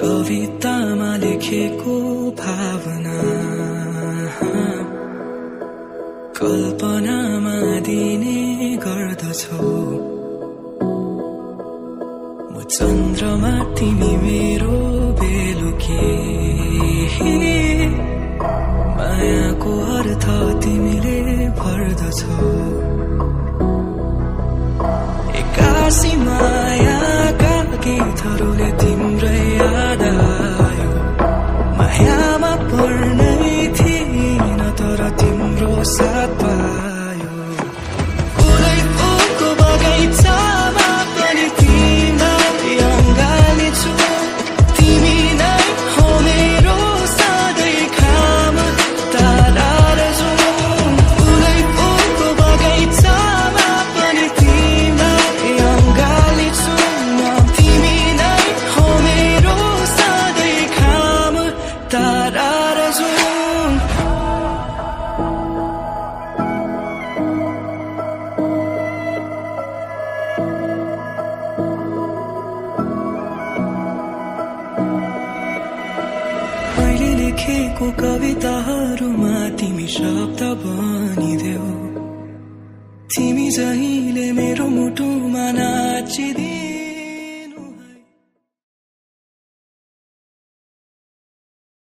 कवितामा लेखेको भावना कल्पनामा दिने गर्दछौ। म चन्द्रमा तिमी मेरो बेलुकी, मायाको अर्थ तिमीले भर्दछौ। एक्कासी मायाका गीतहरूले तिम्रै याद आयो। मायामा पर्नै थिइन तर तिम्रो साथ पायो। फुलै फुलको बगैँचामा पनि तिमीलाई अँगाल्छु। तिमी नै हो मेरो सधैँ खाम तारा र जुन। फुलै फुलको बगैँचामा पनि तिमीलाई अँगाल्छु। तिमी नै हो मेरो सधैँ खाम तारा र जुन। मैले लेखेको कविताहरूमा तिमी शब्द बनिदेऊ। तिमी जहिले मेरो मुटुमा नाचिदियौ।